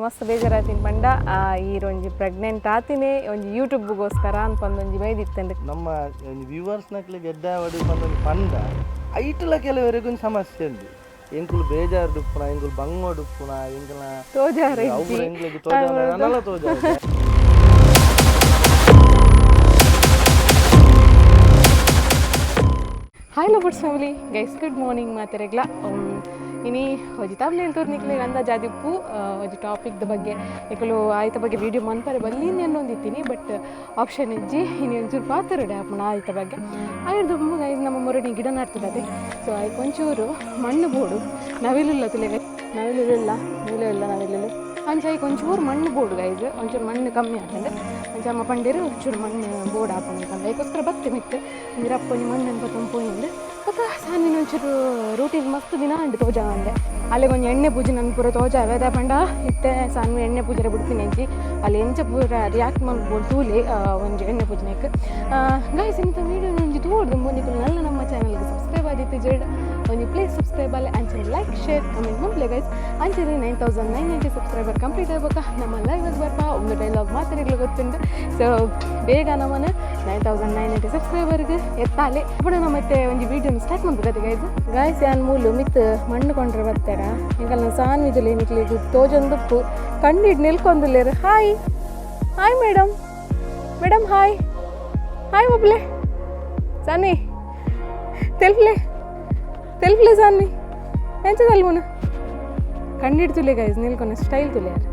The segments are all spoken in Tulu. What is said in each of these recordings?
ಮಸ್ತ್ ಬೇಜಾರಾತಿನ ಪಂಡ ಈರೊಂಜಿ ಪ್ರೆಗ್ನೆಂಟ್ ಆತಿನೇ ಒಂಜಿ ಯೂಟ್ಯೂಬ್ಗೋಸ್ಕರ ಅನ್ಪಂದೊಂಜಿ ಬೈದಿತ್ತಂಡ್. ನಮ್ಮ ವ್ಯೂವರ್ಸ್ ನಕ್ಲೆಗ್ ಎಡ್ಡೆ ಆವಡ್ ಪಂದೊಂಜಿ ಪಂಡ ಐಟ್ಲ ಕೆಲವರೆಗ್ ಒಂಜಿ ಸಮಸ್ಯೆ ಉಂಡು. ಎಂಕುಲು ಬೇಜಾರ್ಡ್ ಉಪ್ಪುನ, ಎಂಕುಲು ಬಂಗೋಡು ಉಪ್ಪುನ, ಎಂಕಲ್ನ ತೋಜಾರ ಅವು ಇಜ್ಜಿ. ಎಂಕ್ಲೆಗ್ ತೋಜಾರ ನನಲ ತೋಜಾರ. Hi lovers family guys, good morning ಮಾತೆರೆಗ್ಲ. ಇನಿ ಒಂಜಿ ತಮ್ನೇಲ್ ತೋರ್ನಿಕ್ಲೆ ಅಂದಾಜಾದಿ ಉಪ್ಪು. ಒಂಜಿ ಟಾಪಿಕ್ದ ಬಗ್ಗೆ ನಿಕುಲು ಆಯ್ತ ಬಗ್ಗೆ ವೀಡಿಯೋ ಮನ್ಪರೆ ಬಲ್ಲಿ ಅನ್ನೊಂದಿತ್ತೀನಿ, ಬಟ್ ಆಪ್ಷನ್ ಇಜ್ಜಿ. ಇನಿ ಒಂಚೂರು ಪಾತೆರಡೆ ಆಪುಂಡು ಆಯ್ತ ಬಗ್ಗೆ. ಆಯ್ದು ಗೈಸ್, ನಮ್ಮ ಮೊರಡಿ ಗಿಡ ನಡ್ತದೆ. ಸೊ ಐಕ್ ಒಂಚೂರು ಮಣ್ಣು ಬೋಡು. ನವಿಲುಲ್ಲ ತುಲೆ, ನವಿಲುಲ್ಲ, ನವಿಲು ಇಲ್ಲ, ನವಿಲು ಅಂಚ ಐಕ್ ಒಂಚೂರು ಮಣ್ಣು ಬೋಡು ಗೈಸ್. ಒಂಚೂರು ಮಣ್ಣು ಕಮ್ಮಿ ಆತಂಡೆ. ಅಂಚ ಅಮ್ಮ ಪಂಡೇರು ಒಂಚೂರು ಮಣ್ಣು ಬೋರ್ಡ್ ಆಪುಂಡು ಪಂಡ ಐಕೋಸ್ಕರ ಬತ್ತೆ ಮಿತ್ತು ಒಂಜಿ ರಪ್ಪ ಒಂಜಿ ಮಣ್ಣು ಪತ್ತೊಂದು ಪೋಯಿಂದು. ಬೊಕ್ಕ ಸಾನಿನ ಒಂಚೂರು ರೂಟೀನ್ ಮಸ್ತ್ ದಿನ ಅಂಡು ತೋಜ ಅಂದೆ. ಅಲ್ಲಿಗೆ ಒಂಜಿ ಎಣ್ಣೆ ಪೂಜೆ ನನ್ ಪೂರ ತೋಜಾವೆ. ಅದ ಪಂಡ ಇತ್ತೆ ಸಾನ್ವಿ ಎಣ್ಣೆ ಪೂಜೆ ಬಿಡ್ತೀನಿ ಅಂಚಿ ಅಲ್ಲಿ ಎಂಚ ಪೂರ ರಿಯಾಕ್ಟ್ ಮಲ್ಬೋದು ತೂಲಿ ಒಂಜಿ ಎಣ್ಣೆ ಪೂಜನೆಕ್. ಗೈಸ್, ಇಂಥ ವೀಡಿಯೋ ಒಂಜಿ ತೋಡ್ದು ನಿಕುಲು ನಲ್ಲ ನಮ್ಮ ಚಾನಲ್ಗೆ ಸಬ್ಸ್ಕ್ರೈಬ್ ಆದಿತ್ತು ಜಡ್ ಒಂಜಿ ಪ್ಲೀಸ್ ಸಬ್ಸ್ಕ್ರೈಬ್ ಅಲ್ಲ, ಅಂಚನೆ like share comment ಮಲ್ಪಲೆ guys. ಅಂಚನೆ 9990 subscriber complete ಆಗ್ಬೇಕಾ ನಮ್ಮ ಲೈವ್ ಬರ್ಪ ಒಂದು ಡೈಲಾಗ್ ಮಾತಾಡಿಗ್ಲು ಗೊತ್ತುಂಟು. ಸೊ ಬೇಗ ನಮ್ಮನ್ನು 9990 ಸಬ್ಸ್ಕ್ರೈಬರ್ಗೆ ಎತ್ತಾಲೆ. ಅప్పుడు ನಮ್ಮ ಮತ್ತೆ ಒಂಜಿ ವೀಡಿಯೋನ ಸ್ಟಾರ್ಟ್ ಮಾಡ್ಬೇಕು ಗೈಸ್. ಗೈಸ್, ಯಾನ್ ಮೂಲು ಮಿತ್ ಮಣ್ಣು ಕೊಂಡ್ರೆ ಬರ್ತಾರ. ಎಂಕಲ್ನ ಸಾನ್ವಿಜುಲಿ ನಿಕ್ಲಿಗ್ ತೋಜೊಂದುಪ್ಪು ಕಣ್ಣಿಡ್ ನಿಲ್ಕೊಂದುಲ್ಲೇರು. Hi hi madam, madam hi hi ಒಬ್ಲೆ Saanvi ತೆಲ್ಪ್ಲೆ ತೆಲ್ಪ್ಲೆ Saanvi ಎಂಚ ತಲ್ಮುನ ಕಣ್ಣಿಡ್ ತುಲೆ ಗೈಸ್. ನಿಲ್ಕೊನ ಸ್ಟೈಲ್ ತುಲೆ ಯಾರು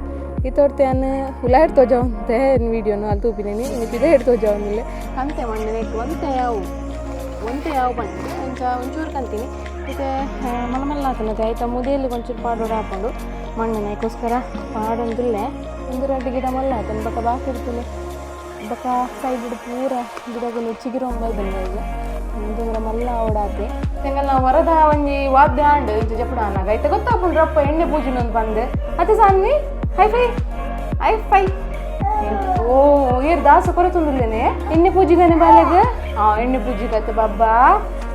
ಈ ತೋರ್ತೆ. ಅನ್ನ ಹುಲಾಡ್ ತೋಜಾವಂತೆ ವೀಡಿಯೋನು ಅಲ್ಲಿ ತೂಪಿನೇನಿ. ಇನ್ನು ಪಿದೆ ಹಿಡ್ ತೋಜಾವಂದಿಲ್ಲ. ಕಂತೆ ಮಣ್ಣು ನೆಕ್ ಒಂತೆ ಯಾವು ಒಂತೆ ಯಾವು ಪಂಡು ಅಂಚ ಒಂಚೂರು ಕಂತೀನಿ. ಇತ್ತೆ ಮಲ್ಲ ಮಲ್ಲ ಆತನತೆ ಆಯ್ತಾ. ಮುದೇಲಿ ಒಂಚೂರು ಪಾಡೋಡು ಹಾಕೊಂಡು ಮಣ್ಣು ಅದಕ್ಕೋಸ್ಕರ ಪಾಡೊಂದುಲ್ಲೆ. ಒಂದು ರಡ್ಡು ಗಿಡ ಮಲ್ಲ ಆತನ ಬೊಕ ಬಾಕಿ ಇರ್ತದೆ. ಬೊಕ ಸೈಡ್ ಪೂರ ಗಿಡಗಳು ಚಿಗಿರೊಂಬ ಈಗ ಒಂದು ಮಲ್ಲ ಓಡಾತೆ. ಎಂಕಲ್ನ ವರದ ಒಂಜಿ ವಾದ್ಯ ಆಂಡ್ ಇಂಚ ಜಪುಡ ಅನ್ನಾಗ ಐತೆ ಗೊತ್ತಾಪುಂಡು ರಪ್ಪ ಎಣ್ಣೆ ಪೂಜಿನೊಂದು ಬಂದು ಅತ್ತೆ. Saanvi, high five, high five. ಓ ಏರ್ ದಾಸ ಕೊರತುಂದುಲ್ಲೇನೆ ಎಣ್ಣೆ ಪೂಜಿಗನೆ ಬಾಲೆಗ್. ಆ ಎಣ್ಣೆ ಪೂಜಿಗತ್ತೆ ಬಾಬಾ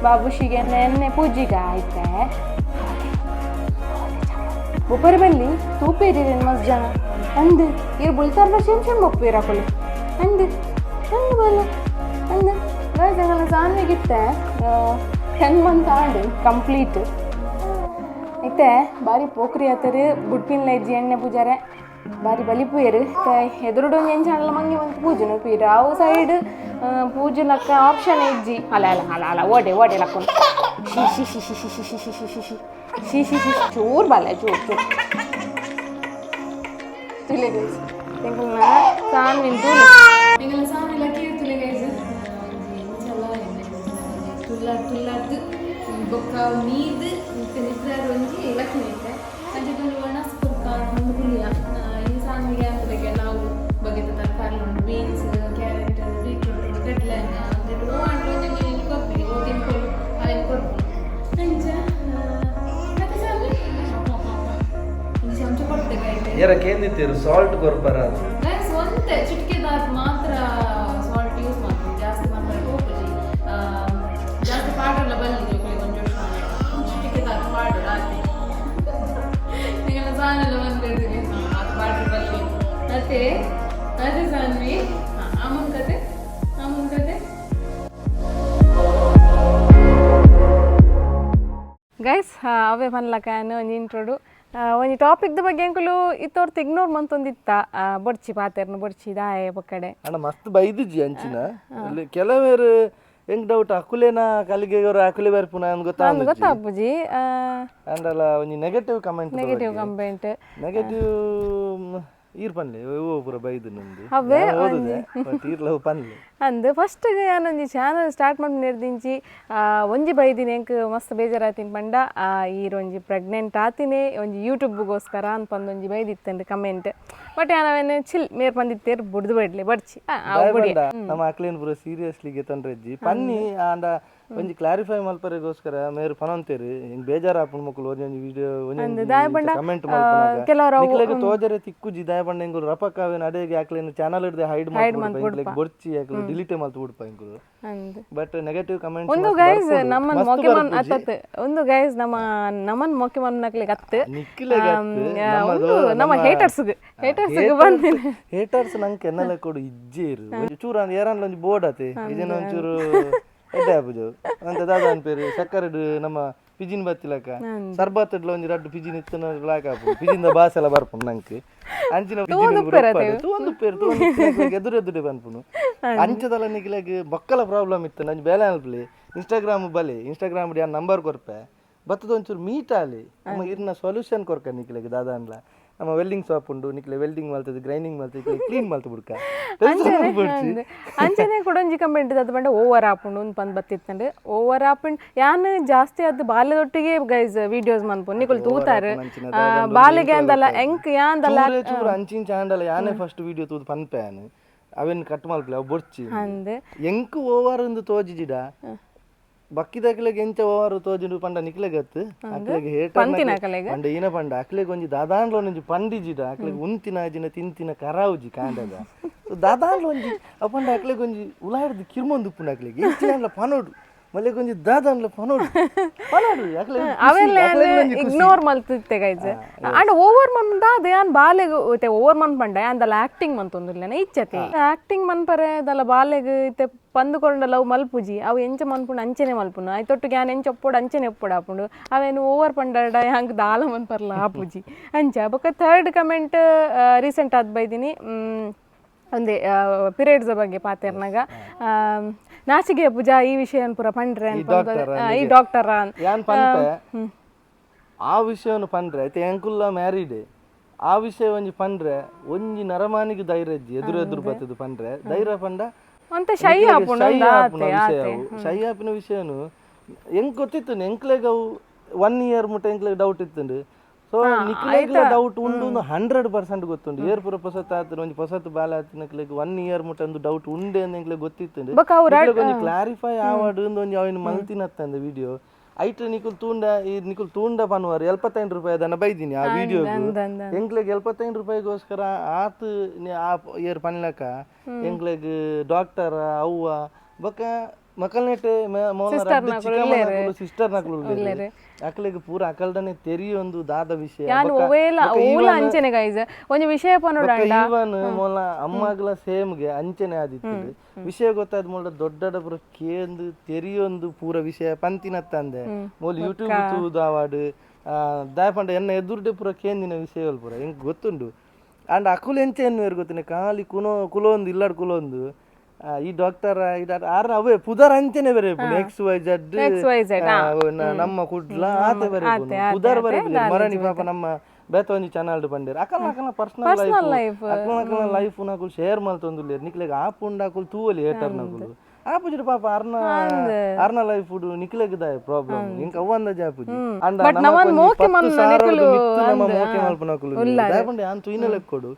ಬಾಬುಷಿಗೆ ಎಣ್ಣೆ ಪೂಜಿಗ ಆಯ್ತೆ. ಬೊಪ್ಪರಿ ಬಲ್ಲಿ ತೂಪೇರಿ ಮಸ್ತ್ ಜನ ಅಂದ್ ಇರ್ ಬುಲ್ತಾರ್ದ ಶೇಮ್ ಶೇಮ್ ಬೊಪ್ಪೇರ್ ಅಕುಲು ಅಂದ್ ಅಂದ್ ಬಲ್ಲ ಅಂದ್. ಗೈಸ್, ಎಂಕಲ್ನ ಸಾನ್ವಿಗಿತ್ತೆ 10 ಮಂತ್ ಆಂಡ್ ಕಂಪ್ಲೀಟ್. ಇತ್ತೆ ಬಾರಿ ಪೋಕ್ರಿ ಆತರು. ಬುಡ್ಪಿನ್ಲ ಇಜ್ಜಿ ಎಣ್ಣೆ ಪೂಜಾರೆ. ಬಾರಿ ಬಲಿಪುಯೆರ್. ಇತ್ತೆ ಎದುರುಡು ಒಂಜಿ ಎಂಚಾಂಡಲ ಮಂಗಿ ಮಂತ್ ಪೂಜುನು ಪೀರ ಅವು ಸೈಡ್ ಪೂಜುನಕ್ಕ ಆಪ್ಷನ್ ಇಜ್ಜಿ. ಅಲ್ಲ ಅಲ್ಲ ಅಲ್ಲ ಅಲ್ಲ, ಓಡೆ ಓಡೆ ಲಕ್ಕೊಂಡು. She she she she she she she she she she she she she. ಚೂರು ಬಾಲೆ, ಚೂರು ಚೂರು ತುಲೆ ಗೈಸ್. ಎಂಕಲ್ನ ಸಾನ್ವಿನ್ ತೂಲೆ, ಎಂಕಲ್ನ ಸಾನ್ವಿ ಲಕ್ಕಿ ತುಲೆ ಗೈಸ್. ಒಂಜಿ ಎಂಚಲ ತುಲ್ಲಾಡ್ ತುಲ್ಲಾಡ್ದು ಬೊಕ್ಕ ಮೀದ್ ಇತ್ತೆ ನಿದ್ರೆ ಒಂಜಿ ಲಕ್ಕಿ ಐತೆ. ಅಂಚೆ ಒಂಜಿ ಒಣಸ್ ಕುರ್ಕ ಒಂದು ಕುಲಿಯ. ಈ ಸಾನ್ವಿಗೆ ಅಂತ ಬಗ್ಗೆ ನಾವು ಬಗೆದ ತರಕಾರಿ ಉಂಟು, beans, carrot, beetroot, ಕಡಲೆ ಅಂತೆಲ್ಲ ಹೂ ಒಂಜಿ ಒಂಜಿ ಕೊರ್ಪಿನಿ. ಓ ತಿನ್ಕೊಳ್ಳು ಅವೇನು ಕೊರ್ಪುನು ಅಂಚ. ಮತ್ತೆ ಸಾನ್ವಿ ಒಂದು ಚಮಚ ಕೊಡ್ತೇವೆ ಐತೆ. ಏರ ಕೇಂದಿತ್ತೀರು ಸಾಲ್ಟ್ ಕೊರ್ಪರ ಅದು? ಗೈಸ್, ಒಂತೆ ಚಿಟಿಕೆದಾತ್ ಮಾತ್ರ ಸಾಲ್ಟ್ ಯೂಸ್ ಮಾಡ್ತೀವಿ. ಜಾಸ್ತಿ ಮಾಡ್ತಾರೆ ಹೋಗ್ಲಿ, ಜಾಸ್ತಿ ಪಾಡಲ್ಲ ಬಲ್ಲಿ ಜೋಕುಲಿಗೆ. ಒಂಚೂರು ಚಿಟಿಕೆದಾತ್ ಪಾಡು ರಾತ್ರಿ ನಿಂಗೆಲ್ಲ ಸಾನೆಲ್ಲ ಬಂದಿರ್ತೀನಿ ಅದು ಪಾಡ್ರೆ ಬಲ್ಲಿ. ಅತ್ತೆ ಅದೇ ಸಾನ್ವಿ ಅಮ್ಮನ ಕತೆ, ಅಮ್ಮನ ಕತೆ. ಗೈಸ್, ಅವೇ ಪನ್ಲಕ ಒಂಜಿ ಇಂಟ್ರೋಡು ಒಂಜಿ ಟಾಪಿಕ್ದ ಬಗ್ಗೆ ಎಂಕುಲು ಇತ್ತೋರ್ತು ಇಗ್ನೋರ್ ಮಂತೊಂದಿತ್ತ. ಬೊಡ್ಚಿ ಪಾತೆರ್ನು ಬೊಡ್ಚಿ ದಾಯೆ ಪಕ್ಕಡೆ. ಅಣ್ಣ ಮಸ್ತ್ ಬೈದಿಜ್ಜಿ ಅಂಚಿನ. ಇಲ್ಲಿ ಕೆಲವೇರು ಎಂಕ್ ಡೌಟ್, ಅಕುಲೇನ ಕಲಿಗೆ ಅಕುಲೆ ಬರ್ಪುನ ಅಂದ್ ಗೊತ್ತಾಂದು. ಗೊತ್ತಾಪುಜಿ. ಅಂಡಲ ಒಂಜಿ negative comment. Negative comment. Negative ಈರ್ ಪನ್ಲೆ, ಓ ಪೂರ ಬೈದು ನಂದು. ಅವೇ. ಓದುದೆ, ಬಟ್ ಈರ್ಲ ಪನ್ಲೆ. ಅಂದ್, ಫಸ್ಟ್ ಯಾನೊಂಜಿ ಚಾನಲ್ ಸ್ಟಾರ್ಟ್ ಮಲ್ಪುನೆರ್ದಿಂಚಿ ಒಂಜಿ ಬೈದಿನಿ. ಎಂಕ್ ಮಸ್ತ್ ಬೇಜಾರಾತಿನ ಪಂಡ ಈರೊಂಜಿ ಪ್ರೆಗ್ನೆಂಟ್ ಆತಿನೇ ಒಂಜಿ ಯೂಟ್ಯೂಬ್ಗೋಸ್ಕರ ಅನ್ಪಂದೊಂಜಿ ಬೈದಿತ್ತಂಡ್ ಕಮೆಂಟ್. ಬಟ್ ಯಾನ್ ಅವೇನು ಚಿಲ್ ಮೇರ್ ಪಂದಿತ್ತೇರ್ ಬುಡ್ದು ಬೈಡ್ಲೆ ಬಡ್ಚಿ ಅವು ಬುಡಿ. ನಮ್ಮ ಅಕ್ಲೇನ್ ಪೂರ ಸೀರಿಯಸ್ಲಿ ಗೆತೊಂಡ್ರೆಜ್ಜಿ ಪನ್ನಿ. ಆಂಡ ಒಂಜಿ ಕ್ಲಾರಿಫೈ ಮಲ್ಪರೆಗೋಸ್ಕರ ಮೇರ್ ಪನೊಂತೇರು ಎಂಕ್ ಬೇಜಾರ್ ಆಪುಂಡು ಮೊಕುಲು ಒಂಜೊಂಜಿ ವಿಡಿಯೋ ಒಂಜೊಂಜಿ ದಾಯೆ ಪಂಡ, ಕಮೆಂಟ್ ಮಲ್ಪುನಗ ಕೆಲವರು ಅವು- ನಿಕ್ಲೆಗ್ ತೋಜರೆ ತಿಕ್ಕುಜಿ. ದಾಯೆ ಪಂಡ ಎಂಕುಲು ರಪಕ್ಕ ಅವೇನ್ ಅಡೆಗೆ ಅಕ್ಲೆನ ಚಾನಲ್ ಹಿಡ್ದು ಹೈಡ್ ಮಲ್ತ್ ಬುಡ್ಪ, ಬೊರ್ಚಿ ಅಕ್ಲು ಡಿಲೀಟ್ ಮಲ್ತ್ ಬುಡ್ಪ ಎಂಕುಲು. ಅಂದ್. But negative comments ಒಂದು ಗೈಸ್ ನಮ್ಮನ್ ಮೊಕೆ ಮನ್ ಅತ್ತತ್, ಒಂದು ಗೈಸ್ ನಮ್ಮ ನಮ್ಮನ್ ಮೊಕೆ ಮನ್ನಕ್ಲಿಗೆ ಅತ್ತು ನಿಕ್ಲೆಗ್ ಅತ್ತ್, ನಮ್ಮದು ಒಂದು ನಮ್ಮ ಹೇಟರ್ಸ್ ಹೇಟರ್ಸ್ ಬಂದಿನಿ. ಹೇಟರ್ಸ್ ನಂಗೆ ಕೆನ್ನಲೆ ಕೊಡು ಇಜ್ಜೇರು ಒಂಜಿ ಚೂರು ಅಂದ್ ಏರನ್ಲ ಒಂಜಿ ಬೋರ್ಡ್ ಆತೆ ಇಜನ ಒಂಚೂರು ಎಡ್ಡೆ ಆಪುಜು ಅಂತ ದಾದ ಅನ್ಪೇರು ಸಕ್ಕರೆಡ್ ನಮ್ಮ ಪಿಜಿನ್ ಬತ್ತಿಲಕ ಸರ್ಬತ್ ಒಂಜಿ ರಡ್ಡು ಪಿಜಿನ್ ಇತ್ತನ ಬ್ಲಾಕ್ ಆಪುಂಡು, ಪಿಜಿನ್ ದ ಬಾಸೆಲ ಬರ್ಪುಂಡು ನಂಕ್ ಅಂಚಿನ ಪಿಜಿನ್ ತೂವೊಂದು ಪೇರು ತೂವೊಂದು ಎದುರು ಎದುರು ಪನ್ಪುಂಡು. ಅಂಚದಲ್ಲ ನಿಕ್ಲೆಗ್ ಬೊಕ್ಕಲ ಪ್ರಾಬ್ಲಮ್ ಇತ್ತು ನಂಜಿ ಬೇಲೆ ಅನ್ಪಲಿ ಇನ್ಸ್ಟಾಗ್ರಾಮ್ ಬಲೆ ಇನ್ಸ್ಟಾಗ್ರಾಮ್ ಯಾನ್ ನಂಬರ್ ಕೊರ್ಪೆ ಬತ್ತದ ಒಂಚೂರು ಮೀಟ್ ಆಲಿ ನಮ್ಮ ಇರ್ನ ಸೊಲ್ಯೂಷನ್ ಕೊರ್ಕ ನಿಕ್ಲೆಗ್ ದಾದ ಅನ್ಲ. ನಮ್ಮ ವೆಲ್ಡಿಂಗ್ ಶಾಪ್ ಉಂಡು, ನಿಕ್ಲೆ ವೆಲ್ಡಿಂಗ್ ಮಲ್ತದೆ ಗ್ರೈಂಡಿಂಗ್ ಮಲ್ತದೆ ಕ್ಲೀನ್ ಮಲ್ತು ಬುಡ್ಕ. ಅಂದ್. ಅಂಚನೆ ಕುಡೊಂಜಿ ಕಮೆಂಟ್ ಅದು ಪಂಡ ಓವರ್ ಆಪುಂಡು ಒಂದು ಪಂದ್ ಬತ್ತಿತ್ತಂಡು. ಓವರ್ ಆಪುಂಡು ಯಾನ್ ಜಾಸ್ತಿ ಅದು ಬಾಲ್ಯದೊಟ್ಟಿಗೆ ಗೈಸ್ ವಿಡಿಯೋಸ್ ಮನ್ಪು ನಿಕುಲು ತೂತಾರೆ ಬಾಲೆಗೆ ಅಂದಲ್ಲ ಎಂಕ್ ಯಾಂದಲ್ಲ. ಚೂರೇ ಚೂರು ಅಂಚಿಂಚ ಆಂಡಲ ಯಾನೇ ಫಸ್ಟ್ ವಿಡಿಯೋ ತೂದು ಪನ್ಪೆ ಯಾನ್ ಅವೆನ್ ಕಟ್ ಮಲ್ಪಲೆ ಅವು ಬೊರ್ಚಿ. ಅಂದ್. ಎಂಕ್ ಓವರ್ ಇಂದು ತೋಜಿಜಿಡ ಬಕ್ಕಿದಕ್ಲೆಗ್ ಎಂಚ ಓವರ್ ತೋಜಿಂಡು ಪಂಡ ನಿಕ್ಲೆಗ್ ಅತ್ತು ಅಕ್ಲೆಗ್ ಹೇಟರ್ ಪಂತಿನಕಲೆಗ್. ಪಂಡ ಈನ ಪಂಡ ಅಕ್ಲೆಗ್ ಒಂಜಿ ದಾದಾಂಡ್ಲ ಒಂಜಿ ಪಂಡಿಜಿಡ ಅಕ್ಲೆಗ್ ಉಂತಿನ ಅಜಿನ ತಿಂತಿನ ಕರಾವುಜಿ ಕಾಂಡದ ದಾದಾಂಡ್ಲ ಒಂಜಿ ಅವು ಪಂಡ ಅಕ್ಲೆಗ್ ಒಂಜಿ ಉಲಾಡ್ದು ಕಿರ್ಮೊಂದು ಉಪ್ಪುಂಡು ಅಕ್ಲೆಗ್ ಎಂಚಿನಾಂಡ್ಲ ಪನೊಡು ಮಲ್ಲೆಗ್ ಒಂಜಿ ದಾದಾಂಡ್ಲ ಪನೊಡು ಪನೊಡು ಅಕ್ಲೆಗ್ ಖುಷಿ, ಅವೆಲ್ಲ ಅಕ್ಲೆಗ್ ಒಂಜಿ ಖುಷಿ. ಇಗ್ನೋರ್ ಮಲ್ತಿತ್ತೆ ಗೈಸ್. ಅಂಡ್ ಓವರ್ ಮನ್ ದಾದ ಯಾನ್ ಬಾಲೆಗ್ ಇತ್ತೆ ಓವರ್ ಮನ್ ಪಂಡ ಯಾನ್ ಆಕ್ಟಿಂಗ್ ಮಂತೊಂದುಲ್ಲೆನ ಇಚ್ಚತಿ ಆಕ್ಟಿಂಗ್ ಮನ್ಪರೆ ದಲ ಬಾಲೆಗ್ ಇತ್ತೆ ಪಂದು ಕೊರಂಡ ಲವ್ ಮಲ್ಪುಜಿ ಅವು ಎಂಚ ಮನ್ಪುಂಡು ಅಂಚನೆ ಮಲ್ಪುನು ಐತೊಟ್ಟಿಗೆ ಯಾನ್ ಎಂಚ ಒಪ್ಪೊಡು ಅಂಚನೆ ಒಪ್ಪೊಡು ಆಪುಂಡು ಅವೇನು ಓವರ್ ಪಂಡಡ ಯಾಂಕ್ ದಾಲ ಮನ್ಪರ್ಲ ಆಪುಜಿ ಅಂಚ. ಬೊಕ್ಕ third comment recent ಆದ್ ಬೈದಿನಿ ಒಂದೇ ಪಿರಿಯಡ್ಸ್ ಬಗ್ಗೆ ಪಾತೆರ್ನಾಗ ನಾಚಿಗೆ ಪೂಜಾ ಈ ವಿಷಯ ಪೂರ ಪಂಡ್ರೆ ಈ doctor ಈ ಡಾಕ್ಟರ್ ಯಾನ್ ಪನ್ಪೆ ಆ ವಿಷಯವನ್ನು ಪಂಡ್ರೆ ಐತೆ ಎಂಕುಲ್ಲ ಮ್ಯಾರಿಡ್ ಆ ವಿಷಯ ಒಂಜಿ ಪಂಡ್ರೆ ಒಂಜಿ ನರಮಾನಿಗೆ ಧೈರ್ಯ ಇಜ್ಜಿ ಎದುರು ಎದುರು ಬತ್ತದು ಪಂಡ್ರೆ ಧೈರ್ಯ ಪಂಡ ಒಂತೆ ಶೈ ಆಪುಂಡು ಶೈ ಒಂದು ಆಪುನ ಆತೆ ವಿಷಯ ಆತೆ. ಅವು ಶೈ ಆಪಿನ ವಿಷಯನು ಎಂಕ್ ಗೊತ್ತಿತ್ತು ಎಂಕ್ಲೆಗ್ ಅವು 1 ಇಯರ್ ಮುಟ್ಟ ಎಂಕ್ಲೆಗ್ ಡೌಟ್ ಇತ್ತುಂಡು. ಸೊ ನಿಕ್ಲೆಗ್ಲ ಡೌಟ್ ಉಂಡು 100% ಗೊತ್ತುಂಡು. ಏರ್ ಪೂರ ಪೊಸತ್ ಆತನ ಒಂಜಿ ಪೊಸತ್ ಬಾಲ ಆತಿನಕ್ಲೆಗ್ 1 ಇಯರ್ ಮುಟ್ಟ ಒಂದು ಡೌಟ್ ಉಂಡೆ ಅಂದ್ ಎಂಕ್ಲೆಗ್ ಗೊತ್ತಿತ್ತುಂಡು. ಬೊಕ್ಕ ಅವು ನಿಕ್ಲೆಗ್ ಒಂಜಿ ಕ್ಲಾರಿಫೈ ಆವಡ್ ಅಂದ್ ಒಂಜಿ ಅವಿನ ಮಲ್ತಿನತ್ತಂದ ವಿಡಿಯೋ ಐಟ್ ನಿಕುಲ್ ತೂಂಡ ಈ ನಿಕುಲ್ ತೂಂಡ ಪನ್ವರ್ 75 ರೂಪಾಯಿ ಅದನ್ನ ಬೈದಿನಿ ಆ ವಿಡಿಯೋ ಅಂದ್ ಅಂದ್. ಎಂಕ್ಲೆಗ್ 75 ರೂಪಾಯಿಗೋಸ್ಕರ ಆತ್ ಆ ಏರ್ ಪನ್ಲಕ ಎಂಕ್ಲೆಗ್ ಡಾಕ್ಟರ್ ಅವ್ವ ಬೊಕ್ಕ ಮಕ್ಕಳನೆಟ್ ಸಿಸ್ಟರ್ ನಕಲು ಉಲ್ಲೆರ್. ಅಕ್ಲೆಗ್ ಪೂರ ಅಕಲ್ಡನೆ ತೆರಿಯೊಂದು ದಾದ ವಿಷಯ ಯಾನ್ ಒವೇಲ ಓಲ ಅಂಚನೆ ಗೈಸ್ ಒಂಜಿ ವಿಷಯ ಪನೊಡಂಡ ಈವನ್ ಮೊಲ ಅಮ್ಮಗ್ಲ ಸೇಮ್ಗೆ ಅಂಚನೆ ಆದಿತ್ತು ವಿಷಯ ಗೊತ್ತಾದ ಮೊಲ ದೊಡ್ಡಡ ಪೂರ ಕೇಂದು ತೆರಿಯೊಂದು ಪೂರ ವಿಷಯ ಪಂತಿನತ್ತಂದೆ ಮೊಲ ಯೂಟ್ಯೂಬ್ ತೂದಾವಾಡು ದಾಯ ಪಂಡ ಎನ್ನ ಎದುರುಡೆ ಪೂರ ಕೇಂದಿನ ವಿಷಯ ಪೂರ ಎಂಕ್ ಗೊತ್ತುಂಡು. ಅಂಡ್ ಅಕುಲು ಎಂಚ ಎನ್ನುವೆರ್ ಗೊತ್ತಿನ ಖಾಲಿ ಕುನೋ ಕುಲೊಂದು ಇಲ್ಲಡ್ ಕುಲೊಂದು ಈ ಡಾಕ್ಟರ್ ಈ ಡಾಕ್ಟರ್ ಆರ್ ಅವೇ ಪುದರ್ ಅಂಚನೆ ಬೇರೆ X Y Z X Y Z, ನಮ್ಮ ಕುಡ್ಲ ಆತೆ ಬೇರೆ ಪುದರ್ ಬರೆ ಮರಣಿ ಪಾಪ ನಮ್ಮ ಬೇತ ಒಂಜಿ ಚಾನಲ್ ಬಂದೇರ್ ಅಕಲ್ನ ಅಕಲ್ನ ಪರ್ಸನಲ್ ಲೈಫ್ ಅಕಲ್ನ ಅಕಲ್ನ ಲೈಫ್ ನಕುಲು ಶೇರ್ ಮಲ್ತೊಂದುಲ್ಲೆರ್ ನಿಕ್ಲೆಗ್ ಆಪುಂಡ ಅಕುಲು ತೂವಲಿ ಹೇಟರ್ ನಕುಲು ಆಪುಜಿಡ ಪಾಪ ಅರ್ನ ಅರ್ನ ಲೈಫ್ ನಿಕ್ಲೆಗ್ ದಾಯ ಪ್ರಾಬ್ಲಮ್ ಇಂಕ ಅವ್ವಂದ ಜಾಪುಜಿ. ಅಂಡ But ನಮನ್ ಮೋಕೆ ಮನ್ಪುನ ನಿಕುಲು ನಮ್ಮ ಮೋಕೆ ಮಲ್ಪುನಕುಲು ದಾಯ ಪಂಡ ಯಾನ್ ತೂಯಿನ ಲೆಕ್ಕೊಡು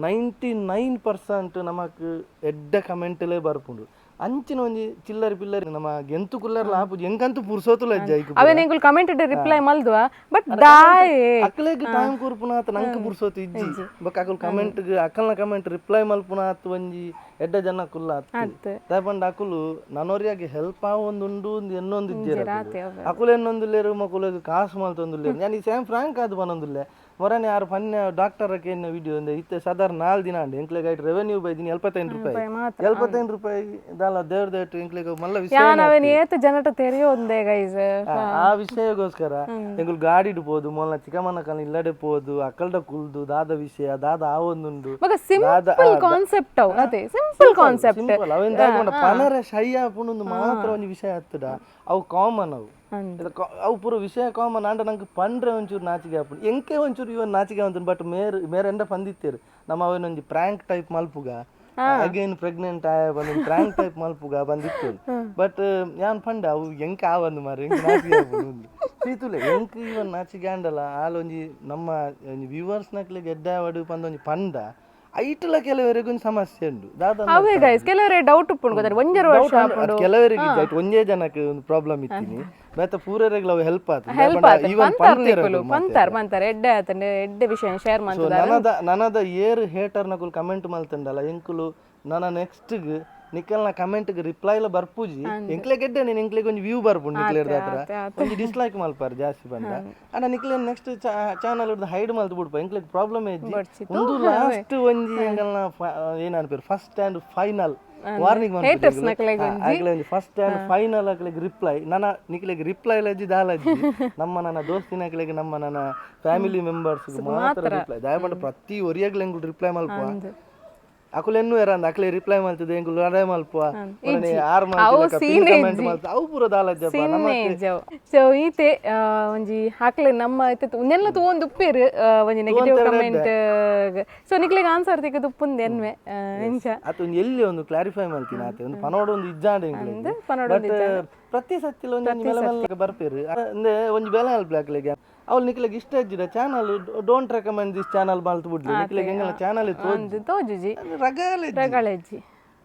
99% ನಮಕ್ ಎಡ್ಡ ಕಮೆಂಟ್ಲೇ ಬರ್ಪುಂಡು. ಅಂಚಿನ ಒಂಜಿ ಚಿಲ್ಲರಿ ಪಿಲ್ಲರಿ ನಮ್ಮ ಗೆಂತು ಕುಲ್ಲರ್ಲ ಆಪುಜಿ ಎಂಕಂತೂ ಪುರ್ಸೋತುಲ ಇಜ್ಜಿ ಐಕ್ ಪೂರ. ಅವೇನ್ ಎಂಕುಲು ಕಮೆಂಟ್ ರಿಪ್ಲೈ ಮಲ್ದುವ ಬಟ್ ದಾಯೆ ಅಕ್ಲೆಗ್ ಟೈಮ್ ಕೊರ್ಪುನಾತ್ ನಂಕ್ ಪುರ್ಸೋತು ಇಜ್ಜಿ. ಬೊಕ್ಕ ಅಕುಲು ಕಮೆಂಟ್ ಅಕಲ್ನ ಕಮೆಂಟ್ ರಿಪ್ಲೈ ಮಲ್ಪುನಾತ್ ಒಂಜಿ ಎಡ್ಡ ಜನ ಕುಲ್ಲ ಅತ್ತ್. ದಾಯೆ ಪಂಡ ಅಕುಲು ನನೊರಿಯಾಗಿ ಹೆಲ್ಪ್ ಆವೊಂದುಂಡು ಅಂದ್ ಎನ್ನೊಂದು ಇಜ್ಜೆರ್ ಆತೆ ಅಕುಲು. ಅಕುಲು ಎನ್ನೊಂದುಲ್ಲೆರ್ ಮೊಕುಲೆಗ್ ಕಾಸು ಮಲ್ತೊಂದುಲ್ಲೆರ್. ಯಾನ್ ಈ ಸೇಮ್ ಫ್ರಾಂಕ್ ಆದ್ ಪನೊಂದುಲ್ಲೆ ಮೊರನೆ ಯಾರು ಪನ್ಯ ಡಾಕ್ಟರ್ ಕೇನ್ನ ವಿಡಿಯೋ ಅಂದೆ ಇತ್ತೆ ಸಾಧಾರಣ 4 ದಿನ ಅಂಡ್ ಎಂಕ್ಲೆಗ್ ಐಟ್ ರೆವೆನ್ಯೂ ಬೈದಿನಿ 75 ರೂಪಾಯಿ. ಮಾತ್ರ. 75 ರೂಪಾಯಿ ದಾಲ ದೇವ್ರ ದೇಟ್ ಎಂಕ್ಲೆಗ್ ಮಲ್ಲ ವಿಷಯ ಯಾನ್ ಅವೇನ್ ಏತ್ ಜನಟ ತೆರಿಯೊಂದೆ ಗೈಸ್. ಆ ವಿಷಯಗೋಸ್ಕರ ಎಂಕುಲು ಗಾಡಿಡ್ ಪೋದು ಮೊಲ್ಲ ಚಿಕ್ಕಮ್ಮನ ಕಾಲ ಇಲ್ಲಡೆ ಪೋದು ಅಕ್ಕಲ್ಡ ಕುಲ್ದು ದಾದ ವಿಷಯ ದಾದ ಆವೊಂದುಂಡು ಬೊಕ ಸಿಂಪಲ್ ಕಾನ್ಸೆಪ್ಟ್ ಅವು ಅದೇ simple concept. Simple ಅವೇನ್ ದಾಯೆ ಪನರೆ ಶೈ ಆಪುಂಡು ಮಾತ್ರ ಒಂಜಿ ವಿಷಯ ಹತ್ತಡ ಅವು ಕಾಮನ್ ಅವು ಅವು ಪೂರ ವಿಷಯ ಕಾಮನ್ ಆಂಡ ನಂಗೆ ಪಂಡ್ರೆ ಒಂಚೂರು ನಾಚಿಕೆ ಆಪುಂಡು ಎಂಕೆ ಒಂಚೂರು ಇವನ್ ನಾಚಿಕೆ ಆಪುಂಡು. ಬಟ್ ಮೇರ್ ಮೇರ್ ಎಂಡ ಪಂದಿತ್ತೇರು ನಮ್ಮ ಅವನೊಂಜಿ ಪ್ರಾಂಕ್ ಟೈಪ್ ಮಲ್ಪುಗ ಅಗೈನ್ ಪ್ರೆಗ್ನೆಂಟ್ ಆಯ ಬಂದು ಪ್ರಾಂಕ್ ಟೈಪ್ ಮಲ್ಪುಗ ಬಂದಿತ್ತು. ಬಟ್ ಯಾನ್ ಪಂಡ ಅವು ಎಂಕ ಆವಂದು ಮಾರೆ ಎಂಕ್ ನಾಚಿಕೆ ಆಪುಂಡು ಸೀತುಲೆ ಎಂಕ್ ಇವನ್ ನಾಚಿಕೆ ಆಂಡಲ ಆಲ್ ಒಂಜಿ ನಮ್ಮ ಒಂಜಿ ವ್ಯೂವರ್ಸ್ ನಕ್ಲೆಗ್ ಎಡ್ಡೆ ಆವಡ್ ಪಂದ್ ಒಂಜಿ ಪಂಡ ಐಟ್ಲ ಕೆಲವರಿಗೆ ಒಂದು ಸಮಸ್ಯೆ ಉಂಡು ದಾದ. ಅವೇ ಗೈಸ್, ಕೆಲವರೇ ಡೌಟ್ ಉಪ್ಪುಂಡು ಗೊತ್ತಾ, ಒಂಜರ ವರ್ಷ ಆಪುಂಡು. ಕೆಲವರಿಗೆ ಇಜ್ಜಿ, ಒಂಜೇ ಜನಕ್ಕೆ ಒಂದು ಪ್ರಾಬ್ಲಮ್ ಇತ್ತೀನಿ, ಬೇತ ಪೂರೆರೆಗ್ಲ ಅವು ಹೆಲ್ಪ್ ಆತು. ಹೆಲ್ಪ್ ಆತ. ಈವನ್ ಪಂತಾರ್ ನಿಕುಲು, ಪಂತಾರ್ ಪಂತಾರ್, ಎಡ್ಡೆ ಆತಂಡೆ, ಎಡ್ಡೆ ವಿಷಯ ಶೇರ್ ಮಂತದ. ನನದ ನನದ ಏರ್ ಹೇಟರ್ ನಕುಲು ಕಮೆಂಟ್ ಮಲ್ತಂಡಲ್ಲ ಎಂಕುಲು ನನ ನೆಕ್ಸ್ಟ್ ಗ್ ನಿಕಲ್ನ ಕಮೆಂಟ್ ಗ್ ರಿಪ್ಲೈ ಲ ಬರ್ಪುಜಿ. ಎಂಕ್ಲೆ ಗೆಡ್ಡೆ ನೀನ್ ಎಂಕ್ಲೆಗ್ ಒಂಜಿ ವ್ಯೂ ಬರ್ಪುಂಡು. ನಿಕ್ಲೆ ಹತ್ರ ಒಂಜಿ ಡಿಸ್ಲೈಕ್ ಮಲ್ಪಾರ್ ಜಾಸ್ತಿ ಬಂದ ಅಂಡ ನಿಕ್ಲೆ next channel hide ಮಲ್ತ್ ಬಿಡ್ಪ. ಎಂಕ್ಲೆಗ್ ಪ್ರಾಬ್ಲಮ್ ಇಜ್ಜಿ. ಒಂದು ಲಾಸ್ಟ್ ಒಂಜಿ ಎಂಕಲ್ನ ಏನ್ ಅನ್ಪೇರು, first and final warning. Haters ನಕ್ಲೆಗ್. ಅಕ್ಲೆ ಒಂಜಿ first and final ಅಕ್ಲೆಗ್ ರಿಪ್ಲೈ. ನನ ನಿಕ್ಲೆಗ್ ರಿಪ್ಲೈ ಲಜ್ಜಿ ದಾಲಜ್ಜಿ. ನಮ್ಮ ನನ್ನ ದೋಸ್ತಿನಕ್ಲೆಗ್, ನಮ್ಮ ನನ್ನ ಫ್ಯಾಮಿಲಿ ಮೆಂಬರ್ಸ್ ಮಾತ್ರ ರಿಪ್ಲೈ. ದಯಮಾಡಿ ಪ್ರತಿ ಒರಿಯಾಗ್ಲ ಎಂಕುಲು ರಿಪ್ಲೈ ಮಲ್ಪ. ಅಕುಲು ಎನ್ನು ಎರಂದ ಅಕ್ಲೆ ರಿಪ್ಲೈ ಮಲ್ತದೆ, ಎಂಕುಲು ಲಡಾಯಿ ಮಲ್ಪ, ಆರ್ ಕಮೆಂಟ್ ಮಲ್ತ, ಅವು ಪೂರ ದಾಲಜ್ಜಪ್ಪ ನಮ್ಮ. ಸೊ ಈತೆ ಒಂಜಿ ಹಾಕ್ಲೆ ನಮ್ಮ ಇತ್ತೆ ಉಂದೆಲ್ಲ ತೂವೊಂದು ಉಪ್ಪೇರು ಒಂಜಿ negative comment. So ನಿಕ್ಲೆಗ್ ಆನ್ಸರ್ ತಿಕ್ಕದು ಉಪ್ಪುಂದು ಎನ್ವೆ ಎಂಚ. ಆತ ಒಂದು ಎಲ್ಲಿ ಒಂದು ಕ್ಲಾರಿಫೈ ಮಲ್ತೀನಿ ಆತೆ ಒಂದು ಪನೋಡ ಒಂದು ಇಜ್ಜಾಂಡ ಎಂಕ್ಲೆಗ್. ಪನೋಡ. ಬಟ್ ಪ್ರತಿ ಸತ್ತಿಲ ಒಂಜಿ ಮೆಲ್ಲ ಮೆಲ್ಲ ಬರ್ಪೇರು ಅಂದ್ರೆ ಒಂಜಿ ಬೆಲೆ ಅಲ್ಪ ಅಕ್ಲೆಗೆ. ಅವ್ಲು ನಿಕ್ಲೆಗ್ ಇಷ್ಟ ಇಜ್ಜಿಡ channel, don't recommend this channel ಮಲ್ತ್ ಬಿಡ್ಲಿ. ನಿಕ್ಲೆಗ್ ಎಂಗಲ ಚಾನಲ್ ಅಂದ್ ತೋಜುಜಿ. ರಗಲೆ. ರಗಳೆಜ್ಜಿ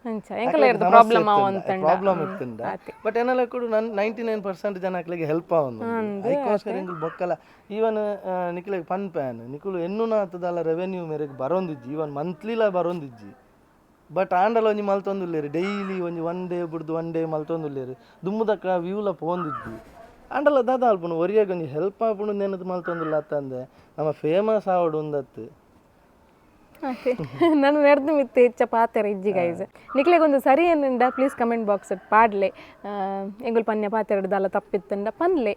ಅಂಚ ಎಂಕಲ ಪ್ರಾಬ್ಲಮ್ ಅವಂತಂಡ. ಪ್ರಾಬ್ಲಮ್ ಇತ್ತುಂಡ. ಬಟ್ ಏನೆಲ್ಲ ಕೂಡ ನನ್ 99% ಜನ ಅಕ್ಲೆಗೆ ಹೆಲ್ಪ್ ಆವೊಂದು. ಐಕೋಸ್ಕರ ಎಂಕುಲು ಬೊಕ್ಕಲ ಈವನ್ ನಿಕ್ಲೆಗ್ ಪನ್ ಪ್ಯಾನ್ ನಿಕುಲು ಎನ್ನುನಾತದಲ್ಲ ರೆವೆನ್ಯೂ ಮೇರೆಗ್ ಬರೋಂದಿಜ್ಜಿ, ಈವನ್ ಮಂತ್ಲಿಲ ಬರೋಂದಿಜ್ಜಿ. ಬಟ್ ಆಂಡಲ ಒಂಜಿ ಮಲ್ತೊಂದುಲ್ಲೇರು, ಡೈಲಿ ಒಂಜಿ ಒನ್ ಡೇ ಬುಡ್ದು ಒನ್ ಡೇ ಮಲ್ತೊಂದುಲ್ಲೇರು. ದುಮ್ಮುದಕ್ಕ ವ್ಯೂಲ ಪೋಂದಿಜ್ಜಿ. ಆಂಡಲ ದಾದ ಅಲ್ಪುಂಡು, ಒರಿಯಾಗ ಒಂಜಿ ಹೆಲ್ಪ್ ಆಪುಂಡು ನೆನದು ಮಲ್ತೊಂದುಲ್ಲ ಅತ್ತಂದೆ ನಮ್ಮ ಫೇಮಸ್ ಆವಡು ಉಂದತ್ತು. ನಾನು ನೆರ್ದು ಮಿತ್ತೆ ಹೆಚ್ಚ ಪಾತೆರ ಇಜ್ಜಿ ಗೈಸ್. ನಿಕ್ಲೆಗೊಂದು ಸರಿ ಏನುಂಡ please comment box ಪಾಡ್ಲೆ. ಎಂಗುಲ್ ಪನ್ಯ ಪಾತೆರಡು ದಾಲ ತಪ್ಪಿತ್ತಂಡ ಪನ್ಲೆ.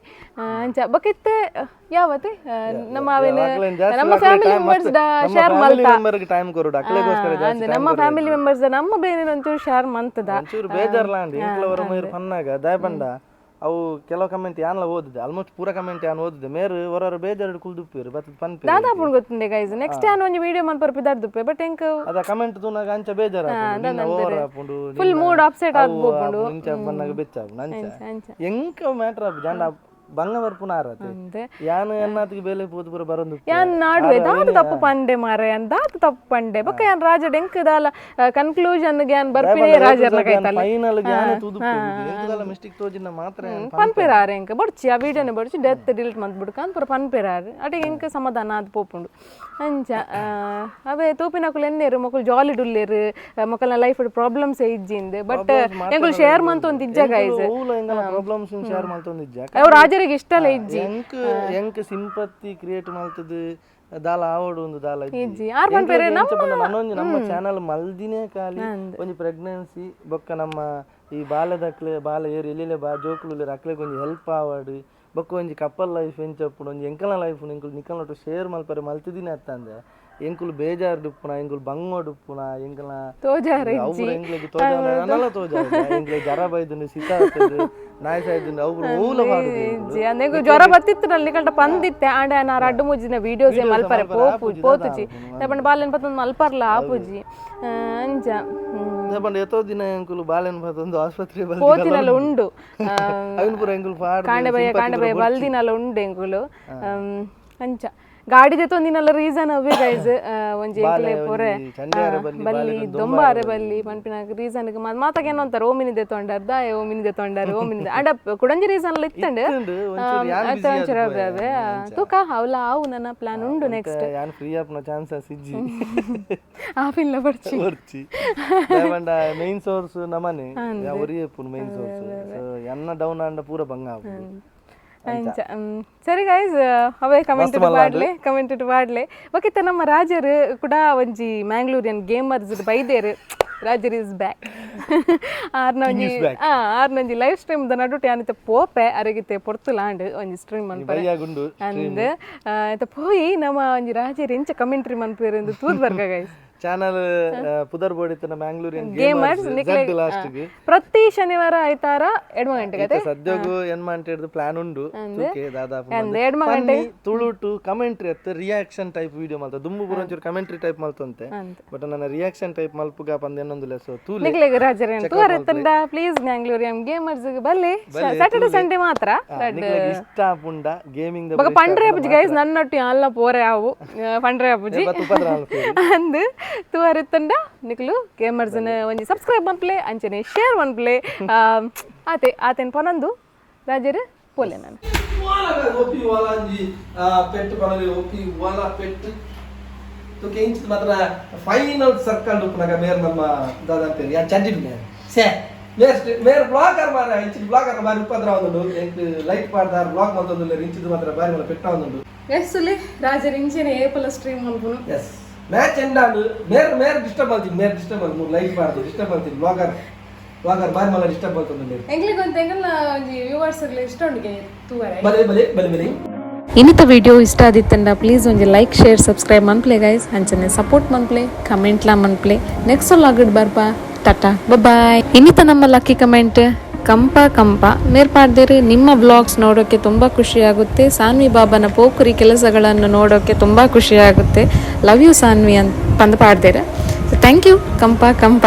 ಅಂಚ ಬೊಕಿತ್ತೆ ಯಾವತ್ತೆ ನಮ್ಮ ಅವೇನು ನಮ್ಮ family members share ಮಲ್ತ. ಟೈಮ್ ಕೊರಡು ಅಕ್ಲೆಗೋಸ್ಕರ ಜಾಸ್ತಿ. ಅಂದ್ ನಮ್ಮ ಫ್ಯಾಮಿಲಿ ಮೆಂಬರ್ಸ್ ನಮ್ಮ ಬೇರೆ ಒಂಚೂರು ಶೇರ್ ಮಂತದ. ಒಂಚೂರು ಬೇಜಾರ್ಲಾಂಡ್ ಎಂಕ್ಲ ಹೊರ ಮೈರ್ ಪನ್ನಾಗ. ದಯಪಂಡ ಅವು ಕೆಲವು ಕಮೆಂಟ್ ಯಾನ್ಲ ಓದಿದೆ, ಆಲ್ಮೋಸ್ಟ್ ಪೂರ ಕಮೆಂಟ್ ಯಾನ್ ಓದಿದೆ. ಮೇರು ಹೊರ ಬೇಜಾರು ಕುಲ್ದುಪ್ಪೇರು ಬತ್ತದ ಪನ್ಪೇರು. ದಾದಾಪುಂಡು ಗೊತ್ತುಂಡೆ ಗೈಸ್, ನೆಕ್ಸ್ಟ್ ಯಾನ್ ಒಂಜಿ ವಿಡಿಯೋ ಮನ್ಪರ್ ಪಿದಾರ್ದುಪ್ಪೆ. ಬಟ್ ಎಂಕ್ ಅದ ಕಮೆಂಟ್ ತೂನಾಗ ಅಂಚ ಬೇಜಾರು ಆಪುಂಡು, ಓವರ್ ಆಪುಂಡು. Full mood upset ಆದ್ ಪೋಪುಂಡು. ಇಂಚ ಬನ್ನಾಗ ಬೆಚ್ಚ ಆಪುಂಡು ಅಂಚ. ಅಂಚ. ಎಂಕ ಮ್ಯಾಟರ್ ಆಪು ಜಾಂಡ ಬಂಗ ಬರ್ಪುನ ಆರತೆ. ಅಂದ್ ಯಾನ್ ಎನ್ನಾತಿಗೆ ಬೇಲೆ ಪೋದು ಪೂರ ಬರೊಂದು. ಯಾನ್ ನಾಡುವೆ ದಾದ ತಪ್ಪು ಪಂಡೆ ಮಾರೆ, ಯಾನ್ ದಾದ ತಪ್ಪು ಪಂಡೆ. ಬೊಕ್ಕ ಯಾನ್ ರಾಜಡ್ ಎಂಕ್ ದಾಲ ಕನ್ಕ್ಲೂಷನ್ ಯಾನ್ ಬರ್ಪಿನೇ ರಾಜರ್ನ ಕೈತಲ್ಲ. ಫೈನಲ್ ಜ್ಞಾನ ತೂದು ಎಂಕದಲ್ಲ ಮಿಸ್ಟೇಕ್ ತೋಜಿನ ಮಾತ್ರ ಯಾನ್ ಪನ್ಪೆರಾರ್ ಎಂಕ್ ಬೊಡ್ಚಿ, ಆ ವಿಡಿಯೋನ ಬೊಡ್ಚಿ, ಡೆತ್ ಡಿಲೀಟ್ ಮಂತ್ ಬಿಡ್ಕ ಅಂದ್ ಪೂರ ಪನ್ಪೆರಾರ್. ಅಟಿಗೆ ಎಂಕ್ ಸಮಾಧಾನ ಆದ್ ಪೋಪುಂಡು ಅಂಚ. ಅವೇ ತೂಪಿನಕುಲು ಎನ್ನೇರು ಮೊಕುಲು ಜಾಲಿ ಡುಲ್ಲೇರು, ಮೊಕಲ್ನ ಲೈಫ್ ಪ್ರಾಬ್ಲಮ್ಸ್ ಇಜ್ಜಿಂದ್. ಬಟ್ ಎಂಕುಲು ಶೇರ್ ಮಂತೊಂದು ಇಜ್ಜ ಗೈಸ್. ಓಲ ಎಂಗಲ ಪ್ರಾಬ್ಲಮ್ಸ್ ಶೇರ್ ಮಲ್ತೊಂದಿಜ್ಜ. ಅವು ರಾಜರಿಗೆ ಇಷ್ಟಲ ಇಜ್ಜಿ. ಎಂಕ್ ಎಂಕ್ ಸಿಂಪತಿ ಕ್ರಿಯೇಟ್ ಮಲ್ತದು ದಾಲ ಆವಡು ಒಂದು ದಾಲ ಇಜ್ಜಿ. ಇಜ್ಜಿ ಆರ್ ಪನ್ಪೆರೆ. ಎಂಚ ಪಂಡ ನನೊಂಜಿ ನಮ್ಮ ಚಾನಲ್ ಮಲ್ದಿನೇ ಖಾಲಿ ಒಂಜಿ ಪ್ರೆಗ್ನೆನ್ಸಿ ಬೊಕ್ಕ ನಮ್ಮ ಈ ಬಾಲೆದಕ್ಲೆ ಬಾಲೆ ಏರು ಎಲ್ಲಿಲೆ ಬಾ ಜೋಕುಲು ಅಕ್ಲೆಗ್ ಒಂಜಿ ಹೆಲ್ಪ್ ಆವಡ್, ಬೊಕ್ಕ ಒಂಜಿ ಕಪಲ್ ಲೈಫ್ ಎಂಚ ಉಪ್ಪುಂಡು, ಒಂಜಿ ಎಂಕಲ್ನ ಲೈಫ್ ಎಂಕುಲು ನಿಕಲ್ನೊಟ್ಟು ಶೇರ್ ಮಲ್ಪರೆ ಮಲ್ತಿದಿನಿ ಅತ್ತಂದೆ ಎಂಕುಲು ಬೇಜಾರ್ಡ್ ಉಪ್ಪುನ, ಎಂಕುಲು ಬಂಗೋಡ್ ಉಪ್ಪುನ, ಎಂಕಲ್ನ ತೋಜಾರ. ಅವು ಎಂಕ್ಲೆಗ್ ತೋಜಾವ ನನಲ ತೋಜಾವ. ಎಂಕ್ಲೆಗ್ ಜರ ಬೈದುಂಡು, ಶೀತ ಆತುಂಡು, ನಾಯಿ ಸಾಯ್ದುಂಡು, ಅವು ಓಲ ಪಾಡುದು ಎಂಕುಲು. ಇಜ್ಜಿ ಅಂದ್ರೆ ಜ್ವರ ಬತ್ತಿತ್ತು ನಲ್ಲಿ ನಿಕಲ್ಟ ಪಂದಿತ್ತೆ. ಆಂಡ ನಾ ರಡ್ಡು ಮೂಜಿನ ವಿಡಿಯೋಸ್ ಮಲ್ಪರೆ ಪೋಪು ಪೋತುಜಿ. ಪಂಡ ಬಾಲೆನ್ ಪತ್ತೊಂದು ಮಲ್ಪರ್ಲ ಆಪುಜಿ ಅಂಚ. ಪಂಡ ಎತ್ತೋ ದಿನ ಎಂಕುಲು ಬಾಲೆನ್ ಪತ್ತೊಂದು ಆಸ್ಪತ್ರೆ ಪೋತಿನಲ ಉಂಡು. ಅವಿನ ಪೂರ ಎಂಕುಲು ಪಾಡ್ ಕಾಂಡೆ ಬಯ್ಯ ಕಾಂಡೆ ಬಯ್ಯ ಬಲ್ದಿನಲ ಉಂಡು ಎಂಕುಲು. ಅಂಚ ಗಾಡಿ ದೆತ್ತೊಂದಿನಲ್ಲ ರೀಸನ್ ಅವೇ ಗೈಸ್. ಒಂಜಿ ಎಂಕ್ಲೆ ಪೊರೆ ಚಂಡಿಯಾರ ಬಲ್ಲಿ. ಬಲ್ಲಿ ದೊಂಬಾರೆ ಬಲ್ಲಿ ಪನ್ಪಿನ ರೀಸನ್ ಮಾತಾಗ ಏನೋ ಅಂತಾರೆ, ಓಮಿನಿ ದೆತ್ತೊಂಡಾರ್ ದಾಯ, ಓಮಿನಿ ದೆತ್ತೊಂಡಾರ್ ಓಮಿನಿ. ಅಂಡ ಕುಡಂಜಿ ರೀಸನ್ ಇತ್ತಂಡು. ಇತ್ತುಂಡು, ಒಂಚೂರು ಯಾನ್ busy ಆದ್ ಒಂಚೂರು ಪೋಯೆ. ಅವೇ ತೂಕ ಅವಲ ಆವು ನನ್ನ ಪ್ಲಾನ್ ಉಂಡು ನೆಕ್ಸ್ಟ್. ಯಾನ್ ಫ್ರೀ ಆಪ್ನ ಚಾನ್ಸಸ್ ಇಜ್ಜಿ. ಆಪಿಲ್ಲ ಬರ್ಚಿ. ಬರ್ಚಿ ಪಂಡ ಮೈನ್ ಸೋರ್ಸ್ ನಮನೆ ಒರಿ ಉಪ್ಪುನು main source. So ಎನ್ನ ಡೌನ್ ಆಂಡ ಪೂರ ಬಂಗ ಆಪುಂಡು. ಅಂಚ. ಸರಿ ಗೈಸ್, ಅವೇ ಕಮೆಂಟ್ ಪಾಡ್ಲೆ, ಕಮೆಂಟ್ ಪಾಡ್ಲೆ. ಬೊಕಿತ್ತ ನಮ್ಮ ರಾಜರು ಕೂಡ ಒಂಜಿ ಮ್ಯಾಂಗ್ಳೂರಿಯನ್ ಗೇಮರ್ಸ್ ಬೈದೇರು. ರಾಜರ್ is back. ಆರ್ನ ಒಂಜಿ ಆರ್ನೊಂಜಿ live stream the ನಡುಟು ಯಾನಿತ ಪೋಪೆ ಅರಗಿತೆ ಪೊರ್ತುಲಾಂಡ್ ಒಂಜಿ ಸ್ಟ್ರೀಮ್ ಮನ್ಪರೆ. ಬಯ್ಯಾಗುಂಡು. ಅಂದ್ ಇತ್ತೆ ಪೋಯಿ ನಮ್ಮ ಒಂಜಿ ರಾಜರ್ ಎಂಚ ಕಮೆಂಟ್ರಿ ಮನ್ಪೇರು ಎಂದು ತೂದ್ ಬರ್ಕ ಗೈಸ್. ಚಾನಲ್ ಪುದರ್ ಬೋಡಿತ್ತನ ಮ್ಯಾಂಗ್ಳೂರಿಯನ್ ಗೇಮರ್ಸ್. Z last. ಪ್ರತಿ ಶನಿವಾರ ಐತಾರ ಎಡ್ಮ ಗಂಟೆಗೆ ಅದೇ. ಸದ್ಯಗು ಏನ್ ಮಂಟೆಡ್ದು ಪ್ಲಾನ್ ಉಂಡು ತೂಕೆ ದಾದಾಪು. ಅಂದ್ ಎಡ್ಮ ಗಂಟೆ. ತುಳುಟು ಕಮೆಂಟ್ರಿ ಅತ್ತ reaction type video ಮಲ್ತ. ದುಂಬು ಪೂರ ಒಂಚೂರು ಕಮೆಂಟ್ರಿ ಟೈಪ್ ಮಲ್ತಂತೆ. ಅಂದ್. ಬಟ್ ನನ್ನ ರಿಯಾಕ್ಷನ್ ಟೈಪ್ ಮಲ್ಪುಗ ಪಂದ್ ಏನೊಂದುಲ್ಲ. ಸೊ ತೂಲೆ. ನಿಕ್ಲೆಗ್ ರಾಜರೇನ್ ತೂವರೆ ತಂಡ ಪ್ಲೀಸ್ ಮ್ಯಾಂಗ್ಳೂರಿಯನ್ ಗೇಮರ್ಸ್ ಬಲ್ಲೆ. ಸ್ಯಾಟರ್ಡೆ ಸಂಡೇ ಮಾತ್ರ. ನಿಕ್ಲೆಗ್ ಇಷ್ಟ ಆಪುಂಡ ಗೇಮಿಂಗ್ ಬೊಕ ಪಂಡ್ರೆ ಅಪ್ಪುಜಿ ಗೈಸ್, ನನ್ನೊಟ್ಟಿ ಅಲ್ಲ ಪೋರೆ ಆವು ಪಂಡ್ರೆ ಅಪ್ಪುಜಿ. ಅಂದ್ ತೂವರಿತ್ತಂಡ ನಿಕ್ಲು ಗೇಮರ್ಸ್ನ ಒಂಜಿ ಸಬ್ಸ್ಕ್ರೈಬ್ ಮನ್ಪ್ಲೆ, ಅಂಚನೆ ಶೇರ್ ಮನ್ಪ್ಲೆ. ಆತೆ ಆತೆನ್ ಪನೊಂದು ರಾಜರು ಪೋಲೆ ನಾನು. ಒಪಿ ವಾಲಾಂಜಿ ಪೆಟ್ಟು ಪನಲಿ, ಒಪಿ ವಾಲ ಪೆಟ್ಟು ತುಕೆ ಇಂಚಿನ ಮಾತ್ರ ಫೈನಲ್ ಸರ್ಕಲ್ ಉಪ್ಪುನಗ ಮೇರ್ ನಮ್ಮ ದಾದ ಅಂತೀರಿ ಯಾ ಚಡ್ಡಿ ಸೇ ಮೇರ್ ಮೇರ್ ಬ್ಲಾಗರ್ ಮಾರ. ಇಂಚಿನ ಬ್ಲಾಗರ್ ಬಾರಿ ಉಪದ್ರ ಆವೊಂದುಂಡು ಎಂಕ್. ಲೈಟ್ ಪಾಡ್ದಾರ್, ಬ್ಲಾಗ್ ಮಂತೊಂದುಲ್ಲೆರ್. ಇಂಚಿದ ಮಾತ್ರ ಬಾರಿ ಮಲ್ಲ ಪೆಟ್ಟು ಆವೊಂದುಂಡು. ಎಸ್ ಸುಲಿ ರಾಜರು ಇಂಚೆನೆ ಏಪಲ ಸ್ಟ್ರೀಮ್ ಮನ್ಪುನು. ಎಸ್, ಮ್ಯಾಚ್ ಎಂಡ್ ಆಂಡ್. ಮೇರ್ ಮೇರ್ ಡಿಸ್ಟರ್ಬ್ ಮಲ್ತಿನಿ, ಮೇರ್ ಡಿಸ್ಟರ್ಬ್ ಮಲ್ತಿ. ಮೂರು ಲೈಟ್ ಪಾಡ್ದು ಡಿಸ್ಟರ್ಬ್ ಮಲ್ತಿನಿ. ಬ್ಲಾಗರ್ ಬ್ಲಾಗರ್ ಬಾರಿ ಮಲ್ಲ ಡಿಸ್ಟರ್ಬ್ ಮಲ್ತೊಂದುಲ್ಲೆರ್. ಎಂಗ್ಲಿಗೆ ಒಂದು ಎಂಗಲ್ನ ಒಂಜಿ ವ್ಯೂವರ್ಸ್ ಇಷ್ಟ ಉಂಡಿಗೆ ತೂವರೆ. ಬಲೆ ಬಲೆ ಬಲೆ ಬಲೆ. ಇನ್ನಿತ ವಿಡಿಯೋ ಇಷ್ಟ ಆದಿತ್ತಂಡ ಪ್ಲೀಸ್ ಒಂಜಿ ಲೈಕ್, ಶೇರ್, ಸಬ್ಸ್ಕ್ರೈಬ್ ಮನ್ಪ್ಲೆ ಗೈಸ್. ಅಂಚನೆ ಸಪೋರ್ಟ್ ಮನ್ಪ್ಲೆ, ಕಮೆಂಟ್ಲಾ ಮನ್ಪ್ಲೆ. ನೆಕ್ಸ್ಟ್ ಲಾಗಡ್ ಬರ್ಪ. ಟಾಟಾ, ಬಾಯ್. ಇನ್ನಿತ ನಮ್ಮ ಲಕ್ಕಿ ಕಮೆಂಟ್ ಕಂಪ ಕಂಪ ಮೇರ್ಪಾಡ್ದಿರಿ. ನಿಮ್ಮ ಬ್ಲಾಗ್ಸ್ ನೋಡೋಕ್ಕೆ ತುಂಬ ಖುಷಿಯಾಗುತ್ತೆ. ಸಾನ್ವಿ ಬಾಬನ ಪೋಖರಿ ಕೆಲಸಗಳನ್ನು ನೋಡೋಕ್ಕೆ ತುಂಬ ಖುಷಿಯಾಗುತ್ತೆ. ಲವ್ you Saanvi ಅಂತ ಪಂದ್ ಪಾಡ್ದಿರ. ಸೊ thank you ಕಂಪ ಕಂಪ.